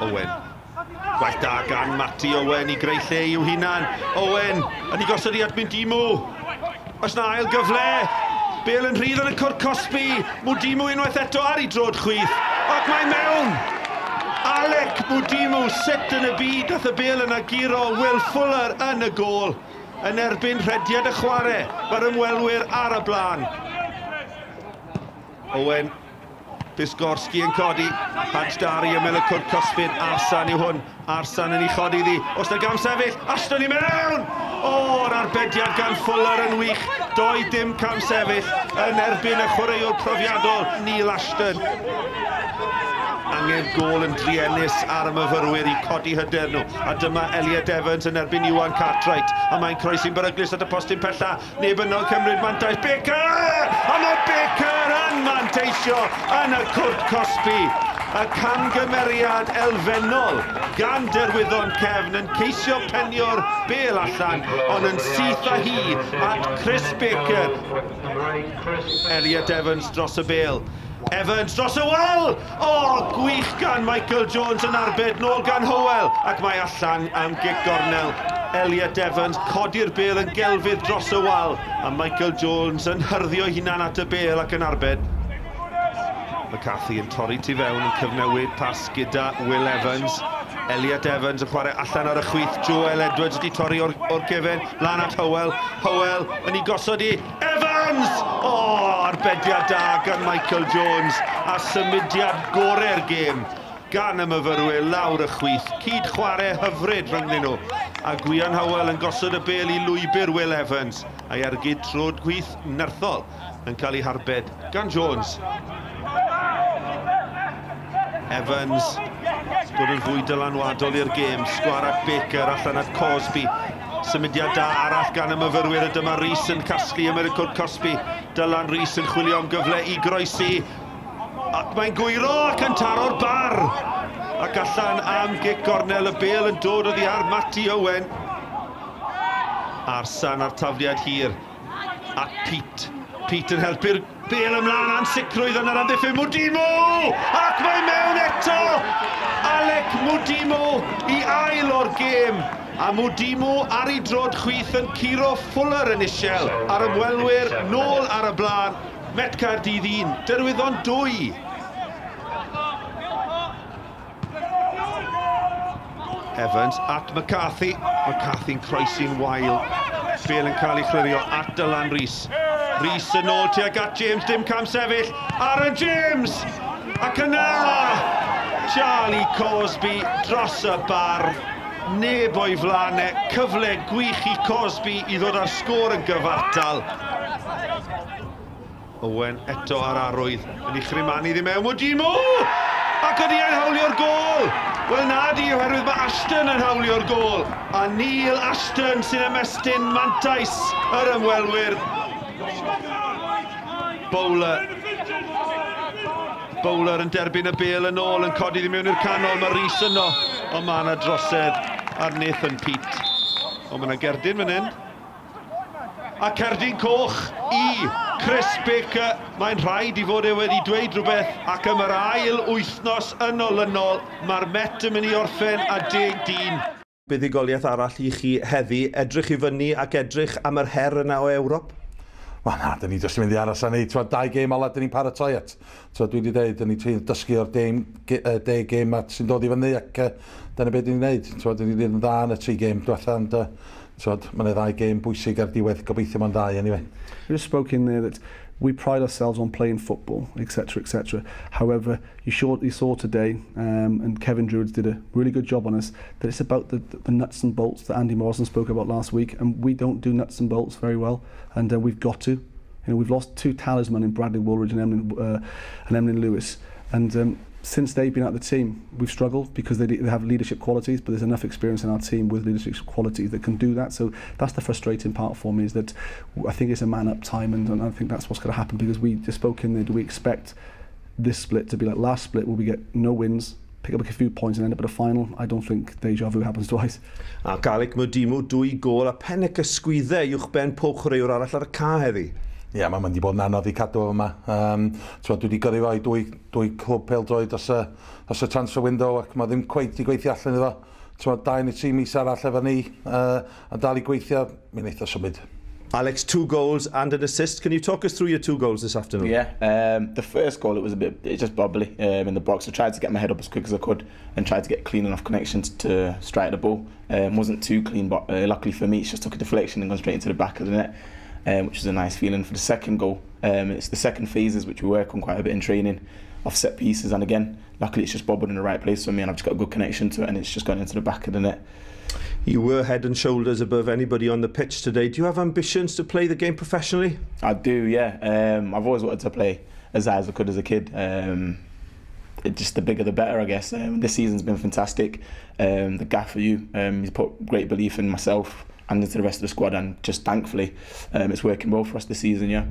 Owen. Gwaith da gan Matty Owen i greu lle i'w hunan. Owen yn ei gosod i at Mudimu. Oes na ail gyfle? Bêl yn rhydd yn y cwrt cosbi. Mudimu unwaith eto ar ei droed chwith. Ac mae mewn! Alec Mudimu, sut yn y byd nath y bêl yna guro Will Fuller yn y gôl. Yn erbyn rhediad y chwarae, mae'r ymwelwyr ar y blaen. Owen Pisgorski yn codi. Hajdari ymyl y cwrt cosbyn. Arsan yw hwn. Arsan yn ei chodi iddi. Oes na gam sefyll? Ashton i mewn! O, yr arbediad gan Fuller yn wych. Doedd dim cam sefyll yn erbyn y chwaraewr profiadol Neil Ashton. Angen gôl yn druenus ar y myfyrwyr i codi hyder nhw. A dyma Elliot Evans yn erbyn Iwan Cartwright. A mae'n croesi'n beryglus at y postyn pella. Neb yno cymryd mantais. Baker! A mae Baker yn manteisio yn y cwrt cosbi. Y camgymeriad elfennol gan Derwyddon Cefn yn ceisio penio'r bêl allan, ond yn syth â hi at Chris Baker. Elliot Evans dros y bêl. Evans dros y wal! O, gwych gan Michael Jones yn arbed, nôl gan Howell, ac mae allan am gic gornel. Elliot Evans codi'r bêl yn gelfydd dros y wal, a Michael Jones yn hyrddio hunan at y bêl ac yn arbed. McCarthy yn torri tu fewn yn cyfnewid pas gyda Will Evans. Elliot Evans yn chwarae allan ar y chwith. Joel Edwards wedi torri o'r cefen. Lan at Howell. Howell yn ei gosod i Evans! O, arbediad da gan Michael Jones. A symudiad gorau'r gêm gan y myfyrwyr lawr y chwith. Cyd chwarae hyfryd rhyngddyn nhw. A Gwion Howell yn gosod y bêl i lwybr Will Evans. A'i ergyd trod chwith nerthol yn cael ei harbed gan Jones. Evans dod yn fwy dylanwadol i'r gêm. Sgwar at Baker, allan at Cosby. Symudiad da arall gan y myfyrwyr, a dyma Rhys yn casglu ymyl y cwrt cosbi. Dylan Rhys yn chwilio am gyfle i groesi. Ac mae'n gwyro ac yn taro'r bar. Ac allan am gic gornel, y bêl yn dod oddi ar Matty Owen. Arsan ar tafliad hir at Pete. Pete yn helpu'r bêl ymlaen, ansicrwydd yn yr amddiffyn. Mudimu! Ac mae mewn eto! Alec Mudimu i ail o'r gêm. A Mudimu ar ei droed chwith yn curo Fuller yn isiel. A'r ymwelwyr nôl ar y blaen. Met Caerdydd 1, Derwyddon 2. Evans at McCarthy. McCarthy'n croesi'n wael. Bêl yn cael ei chlirio at Dylan Rhys. Rhys yn ôl tuag at James, dim cam sefyll. Aaron James! Ac yna Charlie Cosby dros y bar. Neb o'i flaen e. Cyfle gwych i Cosby i ddod â'r sgôr yn gyfartal. Owen eto ar arwydd yn ei chrymanu ddim mewn. Mudimu! Ac ydy e'n hawlio'r gôl? Wel na di, oherwydd mae Ashton yn hawlio'r gôl. A Neil Ashton sy'n ymestyn mantais yr ymwelwyr. Bowler. Bowler yn derbyn y bêl yn ôl, yn codi ddim mewn i'r canol. Mae Rhys yno, ond mae yna drosedd ar Nathan Peate. Ond mae yna gerdyn fan hyn. A cerdyn coch i Chris Baker. Mae'n rhaid i fod e wedi dweud rhywbeth, ac am yr ail wythnos yn olynol, mae'r Met yn mynd i orffen a 10 dyn. Buddugoliaeth arall i chi heddi, edrych i fyny ac edrych am yr her yna o Ewrop? Wel na, dyn ni jyst yn mynd i aros a neud, 2 gêm ola dyn ni'n paratoi at. Dwi wedi dweud, dyn ni'n dysgu o'r 10 gêm sy'n dod i fyny ac dyna beth dyn ni'n neud. Dyn ni wedi yn dda yn y 3 gêm diwetha, ond mae yna 2 gêm bwysig ar diwedd, gobeithio mae'n 2 anyway. We just spoke in there that we pride ourselves on playing football, etc., etc. However, you saw today, and Kevin Druids did a really good job on us, that it's about the nuts and bolts that Andy Morrison spoke about last week, and we don't do nuts and bolts very well, and we've got to. You know, we've lost 2 talisman in Bradley Woolridge and Emlyn Lewis, and since they've been out of the team, we've struggled because they have leadership qualities, but there's enough experience in our team with leadership qualities that can do that. So that's the frustrating part for me, is that I think it's a man-up time, and I think that's what's going to happen, because we just spoke in there, do we expect this split to be like last split where we get no wins, pick up a few points and end up at a final? I don't think deja vu happens twice. Ac Alec Mudimu 2 gôl a pen y cysgwyddau uwchben pob chwaraewr arall ar y ca heddi. Ie, yeah, mae'n mynd i bod yn anodd i cadw yma. Dwi wedi gyrru fo i dwy clwb pêl-droed dros y transfer window ac mae ddim cweit i gweithio allan iddo. 2 neu 3 mis arall efo ni a dal i gweithio, mi wneith o symud. Alex, two goals and an assist. Can you talk us through your two goals this afternoon? Yeah, the first goal, it was a bit, it just bobbly in the box. I tried to get my head up as quick as I could and tried to get clean enough connections to strike the ball. Wasn't too clean, but luckily for me, it just took a deflection and gone straight into the back of the net, which is a nice feeling. For the second goal, it's the second phases which we work on quite a bit in training, off set pieces, and again, luckily it's just bobbled in the right place for me, and I've just got a good connection to it, and it's just gone into the back of the net. You were head and shoulders above anybody on the pitch today. Do you have ambitions to play the game professionally? I do, yeah. I've always wanted to play as high as I could as a kid. Just the bigger the better, I guess. This season's been fantastic. The gaffer, he's put great belief in myself and into the rest of the squad, and just thankfully, it's working well for us this season, yeah.